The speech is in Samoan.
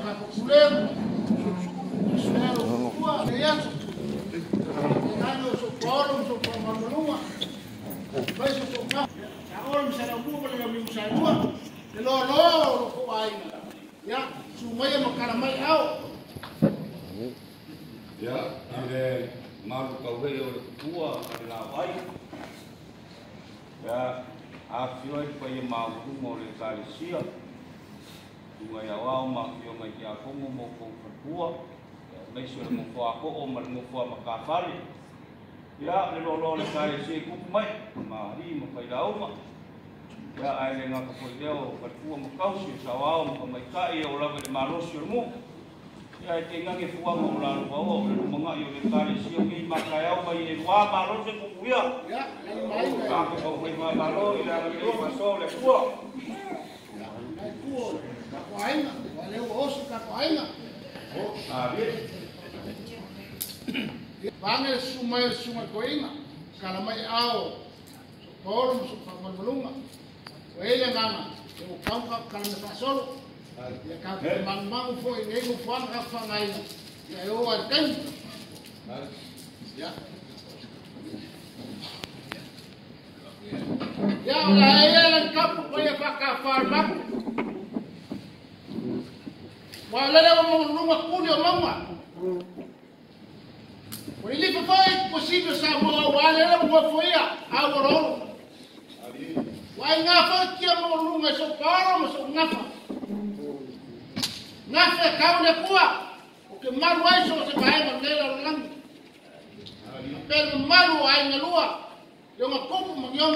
makakukulemu. Sero tua le yaso. Nano so paolo so pa malunga. Pai so ka. Sa olo sa la mu le mi sa lua. Le lo lo ko ai. Ya, sumaya makala mai au. Ya, ile malu kau he o le tua le la vai. Ya, a fio i pa ia maulu mo le kalesia. Tunga ia wao ma fio mai ki a kongo mo kou fatua. Ya, mai se le mo fo a ko o ma le mo fo a makafale. Ya, le lo lo le kalesia i kupu mai. Ma ri ma fai lauma. Ya, ai le ngā kapoi leo fatua ma kausi sa wao ma mai kai o lava le malosi o le mo. Ya, e te ngange fuanga o lalo wao o le lumanga i o le kalesia o kei makai au mai e lua malosi kuku ia. Ya, le mai. Ka ko ko mai malo i la le maso le kua. Ya, mai kua. Ka ko ainga, wa le o osi ka ko ainga. O, a be. Vange sumai sumai ko inga. Kala mai ao. So paolo so pa malunga. O ele nganga. O kau ka kala me fa solo. Ya ka mang mang fo i nei fo ka fa ngai. Ya o al kan. Ya. Ya la ya la kapu ko ya fa ka fa ma. Wa le le mo lunga kuli o mama. O ile fa fa possible sa mo wa le le mo fo ya a o ro. Wa nga fa ki mo lunga so paro mo so nga fa. Nga fa ka o le kua. O ke malu ai so se vai ma le la lang. Pero malu ai na lua. Yo nga kopu mo yo.